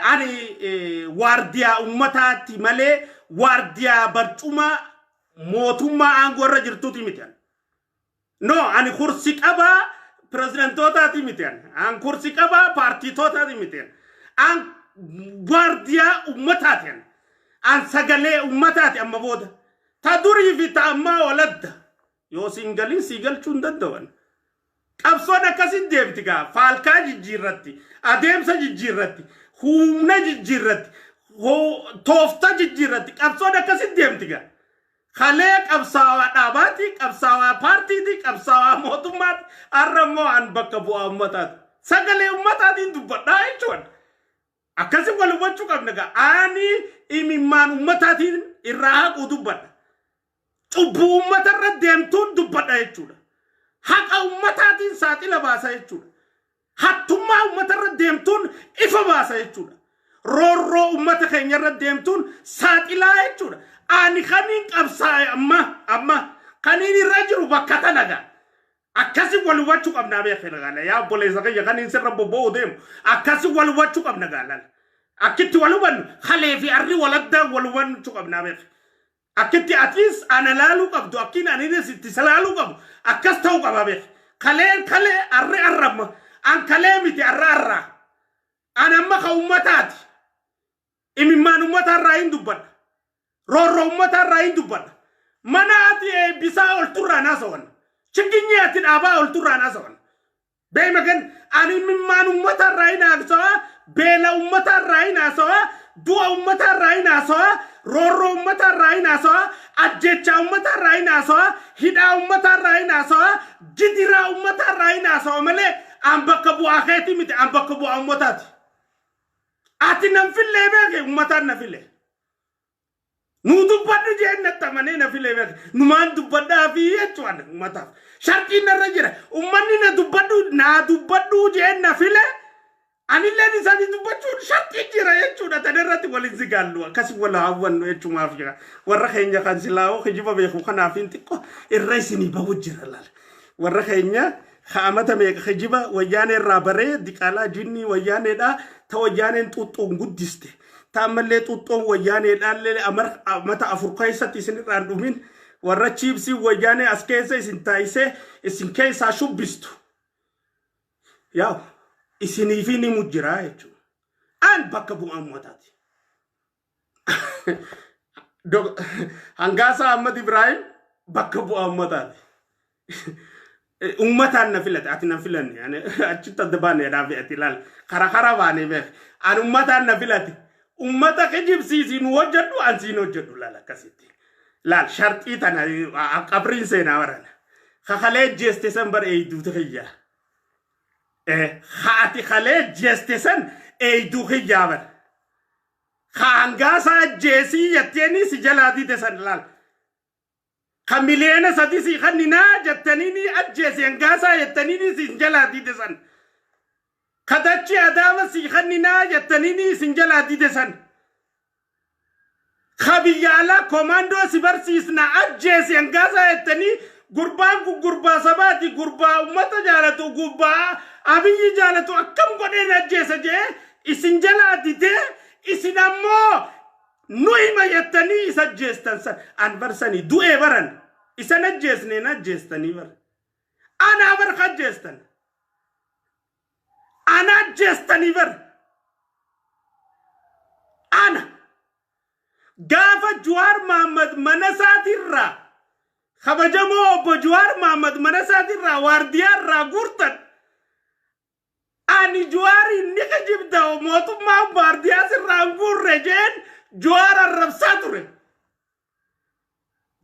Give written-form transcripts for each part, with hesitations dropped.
Ani waardiyaa ummataatti malee waardiyaa barcuma mootummaa aangoo irra jirtuuti miti. No, ani kursi qabaa pirezidaantootaati miti. An kursi qabaa paartiitootaati miti. An waardiyaa ummataati. An sagalee ummataati amma booda. Ta durii fi ta ammaa waladda. Yoo siin galin sii galchuu hin danda'an. Qabsoon akkasin deemti gaa. Faalkaa jijjiirratti, adeemsa jijjiirratti, humna jijjiirratti, toofta jijjiirratti. Qabsoon akkasin deemti gaa. Kalee qabsaawaa dhaabaati, qabsaawaa paartiiti, qabsaawaa mootummaati. Har'a immoo an bakka bu'aa ummataati. Sagalee ummataatiin dubbadhaa jechuudha. Akkasi wal hubachuu qabna gaa. Ani imimmaan ummataatiin irraa haquu dubbadha. Cubbuu ummata irra deemtuun dubbadha jechuudha. Haqa ummataatiin saaxila baasa jechuudha. Hattummaa ummata irra deemtuun ifa baasa jechuudha. Roorroo ummata keenya irra deemtuun saaxilaa jechuudha. Ani kaniin qabsaa'e amma kaniin irra jiru bakka tana gaa. Akkasi wal hubachuu qabnaa beekna gaala. Yaa obboleessa kiyya, kaniin sirra bobba'uu deemu. Akkasi wal hubachuu qabna gaala. Akkitti wal hubannu kalee fi arri waladdaa wal hubachuu qabnaa beekna. Akkitti atis ana laaluu qabdu, akkiin aninis itti isa laaluu qabu akkas ta'uu qaba beek. Kaleen kalee, arri arramma. An kalee miti, arra arraa. An amma ka ummataati. Imimmaan ummataarraa hin dubbadha. Roorroo ummataarraa hin dubbadha. Mana ati eebbisaa olturraa naasawan. Chigginyi ati dhaabaa olturraa naasawan. Beema gan ani imimmaan ummataarraa hin haasawaa, beela ummataarraa hin haasawaa, du'a ummataarraa hin haasawaa, roorroo ummataarraa hin haasawaa, ajjechaa ummataarraa hin haasawaa, hidhaa ummataarraa hin haasawaa, gidiraa ummataarraa hin haasawaa malee an bakka bu'aa keetii miti, an bakka bu'aa ummataati. Ati nan fillee beeke, ummataan na file. Nuu dubbadhu jeen natti amanee na filee beeke. Numaan dubbadhaa fi jechuudha ummataaf. Sharxiin narra jira. Ummanni na dubbadhu naa dubbadhu jeen na file. Anilleen isaanii dubbachuun sharxiin jira jechuudha. Tana irratti waliin zigaallu akkasi wal hawwannu jechumaaf jira. Warra keenya kan silaa'oo kijiba beeku kanaaf hin xiqqoo irra isinii bahu jira laala. Warra keenya ka'amata meeqa kijiba wayyaanee irraa baree, diqaalaa jinnii wayyaaneedha. Ta wayyaaneen xuuxxoon guddiste. Ta ammallee xuuxxoon wayyaaneedhaallee amata 4 keessatti isin irraan dhumin, warra chiipsii wayyaanee as keessa isin taayisee isin keessaa shubbistu. Yaa isiniifi ni mujjiraa jechuudha. An bakka bu'aa uummataati. Hangaasaa Ahmad Ibrahim bakka bu'aa uummataati. Uummataan na filate, ati na filanne. Ani achitti adda baane dhaaf ati ilaal. Karaa karaa baanee beek. Ani uummataan na filate. Uummata kijibsiisii nu hojjedhu, an siin hojjedhu laal akkasitti. Laal, sharxii tana qabriin seenaa barana. Kakalee jeeste san bar eeyduutu kiyyaa. Haati kalee jeeste san eeyduu kiyyaa bar. Ka hangaasaa ajjeesii jetteeni si jalaa dide san laal. Ka miliyoona 3 si kanninaa jettaniini ajjeesi hangaasaa jettaniini si jalaa dide san. Ka dachii Adaama si kanninaa jettaniini isin jalaa dide san. Ka biyya alaa komaandoo si barsiisna ajjeesi hangaasaa jettanii, gurbaan kun gurbaa sabaati, gurbaa ummata jaalatu, gurbaa Abiyyi jaalatu, akkam godheen ajjeesa jee isin jalaa didee, isin ammoo nu hima jettanii isa ajjeestan san. An barsanii du'ee baran isan ajjeesneen ajjeestanii bar anaa bar ajjeestan ana ajjeestanii bar. Ana gaafa Juwaar Mahammad mana isaatirraa, kabajamoo obbo Juwaar Mahammad mana isaatirraa waardiyaa irraa guurtan, ani Juwaariin ni kijibda, mootummaan waardiyaa sirraa hin guurre jeen Juwaar arrabsaa ture.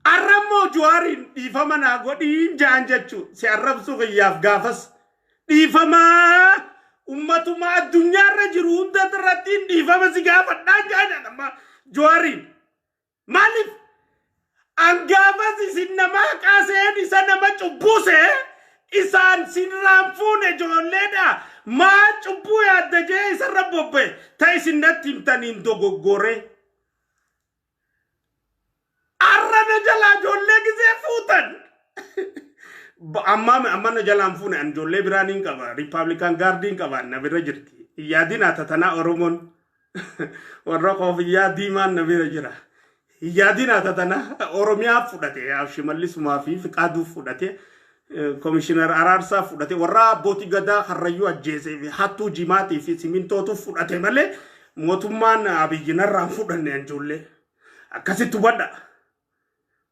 Arrammoo Juwaariin dhiifama naa godhiin jaan jechuu si arrabsuu kiyyaaf gaafas dhiifamaa ummatuma addunyaarra jiru hunda irratti dhiifama si gaafadhaa jaan amma Juwaariin. Maaliif? An gaafas isin nama haqaa seen isa nama cubbuu see isaan sinirraan fuune ijoolleedha. Maa cubbuu yaadda jee isarra bobba'e ta isin natti himtaniin dogoggore. Arra na jalaa ijoollee gisee fuutan. Amma na jalaan fuune, an ijoollee biraa niin qaba. Republican Guardiin qaba, na bira jirti. Hin yaadinaa tatanaa Oromoon warra koofiyyaa diimaan na bira jira. Hin yaadinaa tatanaa Oromiyaa fudhate Shimallisumaa fi Fiqaaduu fudhate Komishinar Araarsaa fudhate warra abbootii gadaa Karrayyuu ajjeesee fi hattuu jimaatii fi simintootu fudhate malee mootummaan Abiyyi narraan fudhanne anjoollee. Akkasitti hubadha.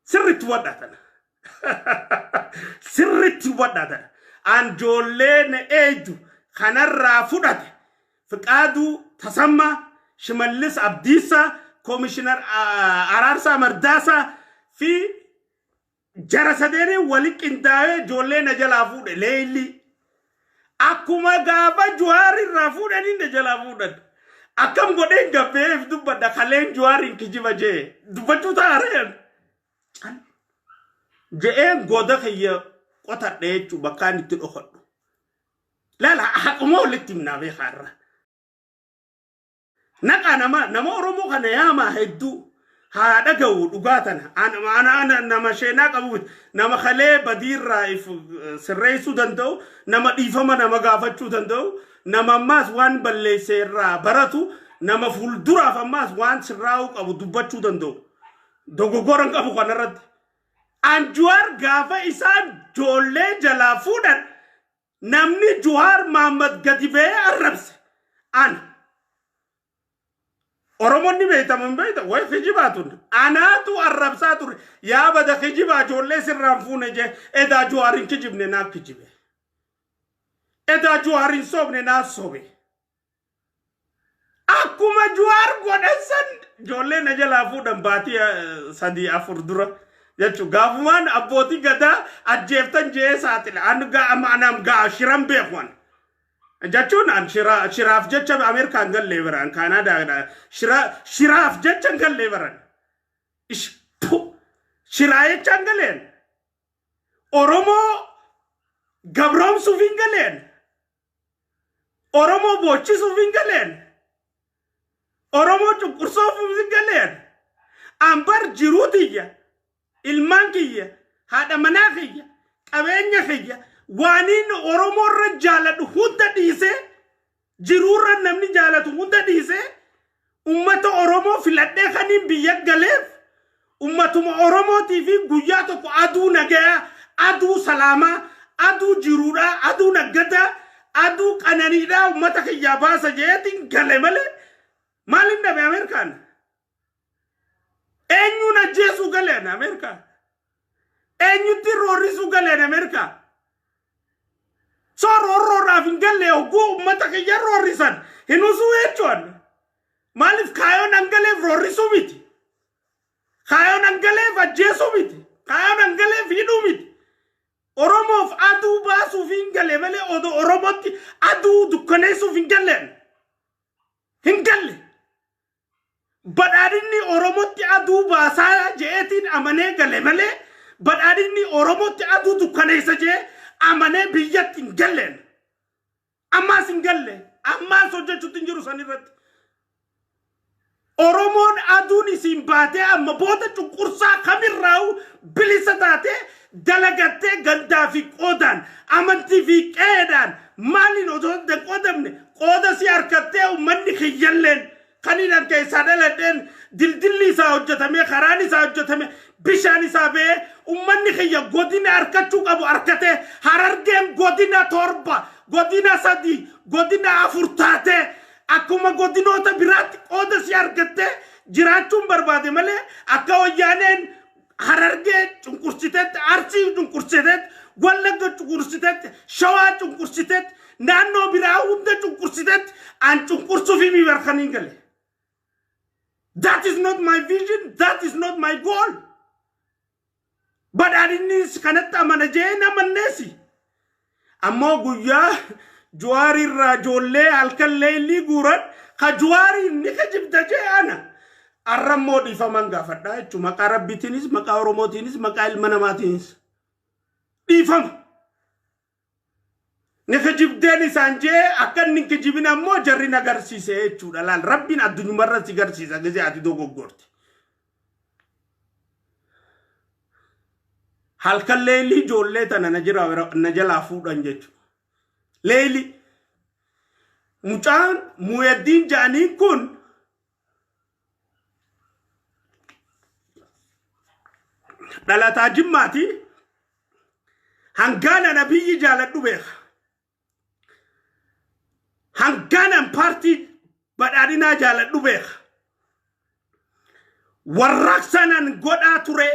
Sirriitti hubadhaa tana. Sirriitti hubadhaa tana. Anjoollee na eeydu kanarraa fudhate Fiqaaduu Tasammaa, Shimallis Abdiisaa, Komishinar Araarsaa Mardaasaa fi jara sadeenii wali qindaa'ee ijoollee na jalaa fuudhe leellii. Akkuma gaafa Juwaar irraa fuudhanii na jalaa fuudhan. Akkam godheen gabbeef dubbadha kaleen Juwaariin kijiba jee dubbachuu taareen. Cal je'een goda kiyya qotadhe jechuun bakkaan itti dhokadhu. Laala haquma walitti himnaa beekaa irra. Naqaa nama nama Oromoo kana yaamaa hedduu haa dhaga'u dhugaa tana. Ana ana nama sheenaa qabu miti. Nama kalee badiirraa if sirreessuu danda'u, nama dhiifama nama gaafachuu danda'u, nama ammaas waan balleesse irraa baratu, nama fuulduraaf ammaas waan sirraa'uu qabu dubbachuu danda'u. Dogoggora hin qabu kanarratti. Anjuwaar gaafa isaan joollee jalaa fuudhan namni Juwaar Mahaammad gadi ba'ee arrabse ana. Oromoon ni beektamu hin beekta way kijibaa tun anaatu arrabsaa ture yaa bada kijibaa ijoollee sirraan fuune jee edaa Juwaar hin kijibne naa kijibe. Edaa Juwaar hin soobne naa sobe. Akkuma Juwaar godhan san ijoollee na jalaa fuudhan baatii 3 4 dura jechuun gaafumaan abbootii gadaa ajjeeftan je'ee saaxile an anam gaa shiran beeku an. Jechuun an shiraaf jecha Ameerikaan gallee baran Kaanaadaadha shiraaf jecha hin gallee baran. Shiraa jecha hin galeen. Oromoo gabroomsuuf hin galeen. Oromoo boochisuuf hin galeen. Oromoo cunqursuuf hin galeen. Ambar jiruu tiyya, ilmaan kiyya, haadha manaa kiyya, qabeenya kiyya, waaniin Oromoo irra jaaladhu hunda dhiisee, jiruurra namni jaalatu hunda dhiisee, ummata Oromoo filadhee kaniin biyya galeef ummatuma Oromootii fi guyyaa tokko aduu nagayaa, aduu salaamaa, aduu jiruudhaa, aduu naggadaa, aduu qananiidhaa ummata kiyyaa baasa jeetiin gale malee maalin dhabe Ameerikaan? Eenyuun ajjeesuu galeen Ameerikaa? Eenyutti roorrisuu galeen Ameerikaa? So roorroodhaaf hin galle hogguu ummata kiyya roorrisan hin usuu jechuun. Maaliif kaayoon angaleef roorrisuu miti? Kaayoon angaleef ajjeesuu miti. Kaayoon angaleef hidhuu miti. Oromoof aduu baasuuf hin galle malee odoo Oromootti aduu dukkaneessuuf hin galleen. Hin galle. Badhaadhinni Oromootti aduu baasaa je'eetiin amanee gale malee badhaadhinni Oromootti aduu dukkaneessa je'ee amanee biyyatti hin galleen. Ammaas hin galle. Ammaas hojjechuutti hin jiru san irratti. Oromoon aduun isiin baatee amma booda cunqursaa kamirraa'u bilisa taatee dalagattee gandaa fi qoodaan amantii fi qe'eedhaan maaliin osoo hin qoodamne qooda si harkattee uummanni kiyyalleen kan inni keessaa dhaladheen dildilli isaa hojjetame, karaan isaa hojjetame, bishaan isaa ba'ee, uummanni kiyya godina harkachuu qabu harkatee, Harargeen godina 7, godina 3, godina 4 taatee akkuma godinoota biraatti qooda si argattee jiraachuun barbaade malee akka Wayyaaneen Harargee cunqursiteetti, Arsii cunqursiteetti, Wallagga cunqursiteetti, Shawaa cunqursiteetti, naannoo biraa hunda cunqursiteetti an cunqursuuf himi barkaniin gale. That is not my vision. That is not my goal. Badhaadhinnis kanatti amana jee namanneesi. Ammoo guyyaa Juwaarirraa ijoollee halkan leellii guuran ka Juwaariin ni kijibda jee ana. Arrammoo dhiifaman gaafadhaa jechuun maqaa Rabbiitiinis, maqaa Oromootiinis, maqaa ilma namaatiinis. Dhiifama. Ni kijibdeen isaan jee akka inni hin kijibin ammoo jarri na garsiise jechuudha. Laal Rabbiin addunyumarra si garsiisa gisee ati dogoggorte. Halkan leelii ijoollee tana na jalaa fuudhan jechuudha. Leelii. Mucaan Muuyaddiin ja'aniin kun dhalataa Jimmaati. Hangaana nabiyyi jaaladhu beeka. Hangaanan paartii badhaadhinaa jaaladhu beeka. Warraaqsanan godhaa ture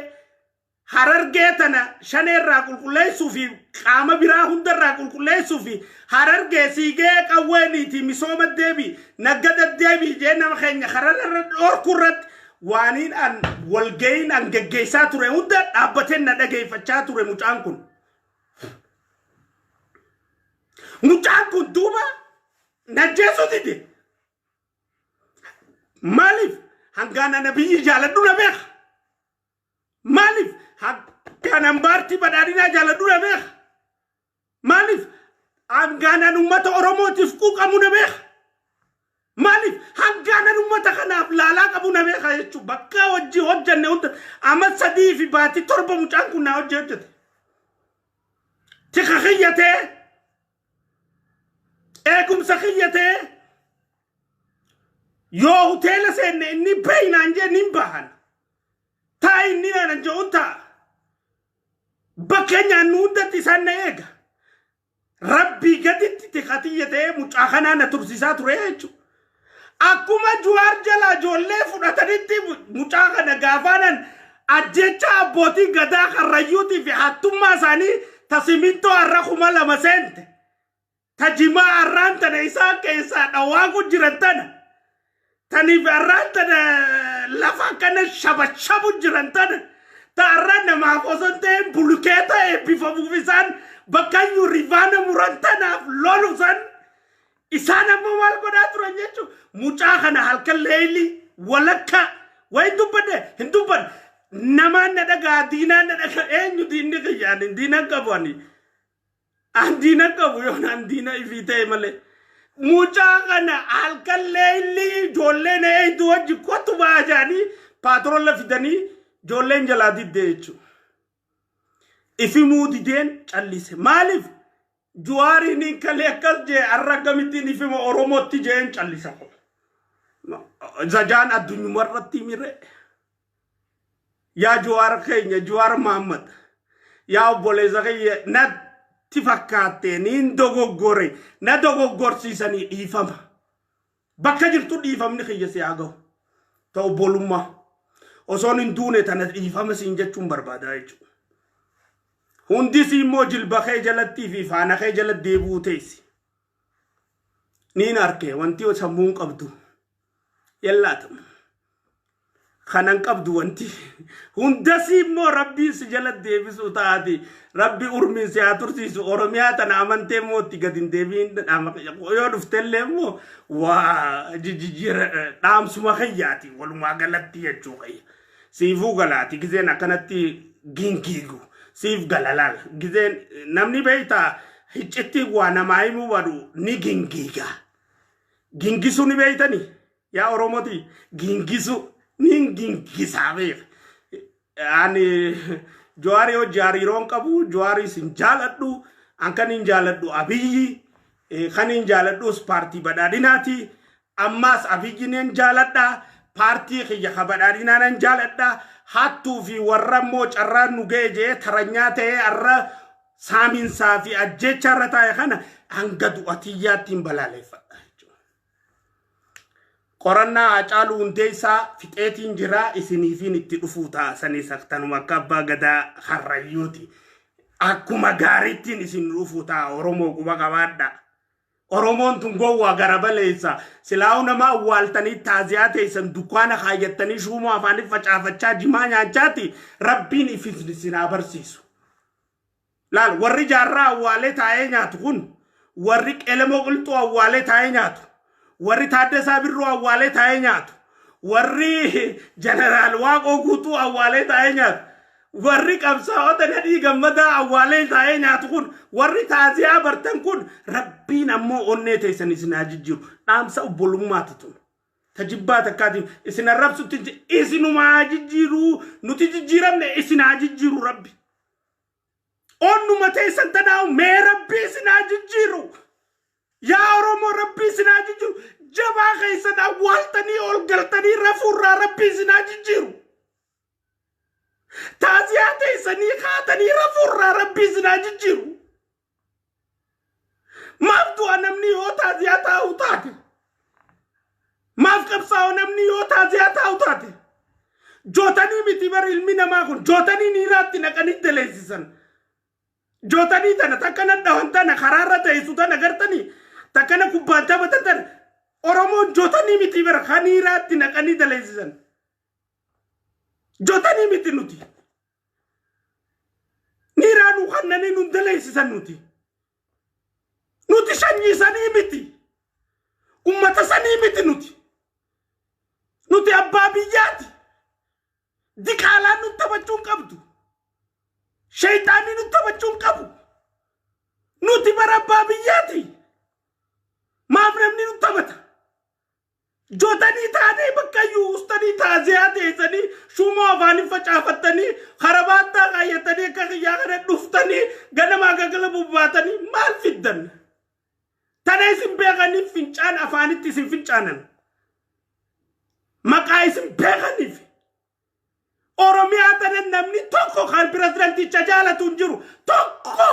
Harargee tana shaneerraa qulqulleessuu fi qaama biraa hundarraa qulqulleessuu fi Harargee siigee qawweeniiti misooma deebi naggada deebi jee nama keenya kararra dhorku irratti waaniin an walga'iin an geggeessaa ture hunda dhaabbateen na dhageeffachaa ture mucaan kun. Mucaan kun duuba najjeesuu dide. Maaliif hangaan ana biyyi jaaladhu na beeka. Maaliif hangaan an paartii badhaadhinaa jaaladhu na beeka. Maaliif hangaan an uummata Oromootiif quuqamu na beeka. Maaliif hangaan an uummata kanaaf laalaa qabu na beeka jechuudha. Bakka hojii hojjanne hunda amma 3 fi baatii 7 mucaan kun naa hojii hojjete. Tika kiyyatee eegumsa kiyyatee yoo hoteela seenne inni beeynaan jee nin bahan. Taa inni naan je'uun ta'a. Bakka nyaannu hundatti isaan na eega. Rabbii gaditti tikatiyya ta'ee mucaa kanaa na tursiisaa ture jechuudha. Akkuma Juwaar jalaa ijoollee fudhatanitti mucaa kana gaafaanan ajjecha abbootii gadaa karrayyuutii fi hattummaa isaanii ta simintoo har'a 2000 seente. Ta jimaa har'aan tana isaan keessaa dhawaaku jiran tana. Taniif har'aan tana lafa akkana shabashabu jiran tana. Ta har'a namaaf osoo hin ta'in bulukeeta eebbifamuuf isaan bakkayyuu rivaana muran tanaaf lolu san isaan ammoo maal godhaa turan jechuun mucaa kana halkan leeyli walakka wayi hin dubbadde hin dubbadde namaan na dhagaa diinaan na dhagaa eenyu diinni kiyya ani diinan qabu ani an diina qabu yoo naan diina ifii ta'e malee. Mucaa kana halkan leeyli ijoollee na eeydu wajji kottu ba'aa jedhanii paatrola fidanii ijoolleen jalaa didde jechuudha. Ifimuu dideen callise. Maaliif? Juwaariin hin kalee akkas jee har'a akkamittiin ifima Oromootti jeen callisa. Zajaan addunyuma irratti mire. Yaa Juwaar keenya Juwaar Mahammad. Yaa obboleessa kiyya natti fakkaatte niin dogoggore na dogoggorsiisanii dhiifama. Bakka jirtu dhiifamni kiyya si haa gahu. Ta obbolummaa. Osoon hin duune tana dhiifama siin jechuun barbaada jechuudha. Hundisii immoo jilba kee jalattii fi faana kee jala deebi'uu teessi. Niin arke wanti sammuun qabdu. Yallaatamu. Kanan qabdu wanti. Hundasii immoo rabbiin si jala deebisuu taati. Rabbi urmiin si haa tursiisu. Oromiyaa tana amantee immoo itti gad hin deebiin yoo dhuftellee immoo waa jijjiira dhaamsuma kiyyaati walumaa galatti jechuu kiyya. Siifuu galaati gizeen akkanatti gingiigu siif gala laal gizeen namni beektaa hiccitti waa namaa himuu badu ni gingiiga. Gingisuu ni beektani yaa Oromoti gingisuu ni gingisaa beeka. Ani Jawaarii hojii hariiroon qabu Jawaarii sin jaaladhu an kan hin jaaladhu Abiyyi kan hin jaaladhus paartii badhaadhinaati. Ammaas Abiyyi nan jaaladha. Paartii kiyya ka badhaadhinaa nan jaaladha. Hattuu fi warra immoo carraan nu ga'e jee taranyaa ta'ee har'a saaminsaa fi ajjeechaa irra taa'e kana hanga du'a tiyyaatti hin balaaleffadha jechuudha. Qorannaa Haacaaluu Hundeessaa fixeetiin jira isiniifiin itti dhufuu ta'a sanis tanuma akka abbaa gadaa harrayyuuti. Akkuma gaariittiin isin dhufuu ta'a Oromoo quba qabaadha. Oromoon tun gowwaa gara baleessa. Silaa'uu nama awwaaltanii taaziyaa teessan dukkaana kaayyattanii shuumoo afaanii facaafachaa jimaa nyaachaati rabbiin ifisni isin haa barsiisu. Laal warri jaarraa awwaalee taa'ee nyaatu kun warri qelemoo qilxuu awwaalee taa'ee nyaatu warri Taaddasaa Birruu awwaalee taa'ee nyaatu warri jeneraal Waaqoo Guutuu awwaalee taa'ee nyaatu warri qabsaa'ota Nadhii Gammadaa awwaalee taa'ee nyaatu kun warri taaziyaa bartan kun rabbiin ammoo onnee teessan isin haa jijjiiru dhaamsa obbolummaati tun. Ta jibbaa takkaatiin isin arrabsutti isinuma haa jijjiiru nuti jijjiiramne isin haa jijjiiru rabbi. Onnuma teessan tanaa'u mee rabbi isin haa jijjiiru. Yaa Oromoo, Rabbii isin haa jijjiiru. Jabaa keessan awwaaltanii ol galtanii rafuurraa Rabbii isin haa jijjiiru. Taaziyaa teessanii kaatanii rafuurraa Rabbii isin haa jijjiiru. Maaf du'a namni yoo taaziyaa taa'u taate? Maaf qabsaa'u namni yoo taaziyaa taa'u taate? Jootanii miti bar ilmi namaa kun, jootanii niiraatti naqanii daleessisan. Jootanii tana takkana dhawan, tana karaarra teessu tana gartanii, takkana kubbaan taphatan tana, Oromoon jootanii miti bara kan niiraatti naqanii daleessisan. Jootanii miti nuti. Niiraa nu kannanii nun daleessisan nuti. Nuti sanyii sanii miti. Ummata sanii miti nuti. Nuti abbaa biyyaati. Diqaalaan nu taphachuu hin qabdu. Sheeyxaanni nu taphachuu hin qabu. Nuti bara abbaa biyyaati. Maaf namni nu taphata? Jootanii taanee bakka iyyuu ustanii taaziyaa teessanii, shumoo afaanii facaafattanii, karabaattaa kaayyatanii, akka kiyyaa kana dhuftanii ganamaa gagala bobbaatanii maal fiddan? Tana isin beekaniif fincaan afaanitti isin fincaanan. Maqaa isin beekaniif. Oromiyaa tana namni tokko kan pirezidanticha jaalatu hin jiru. Tokko.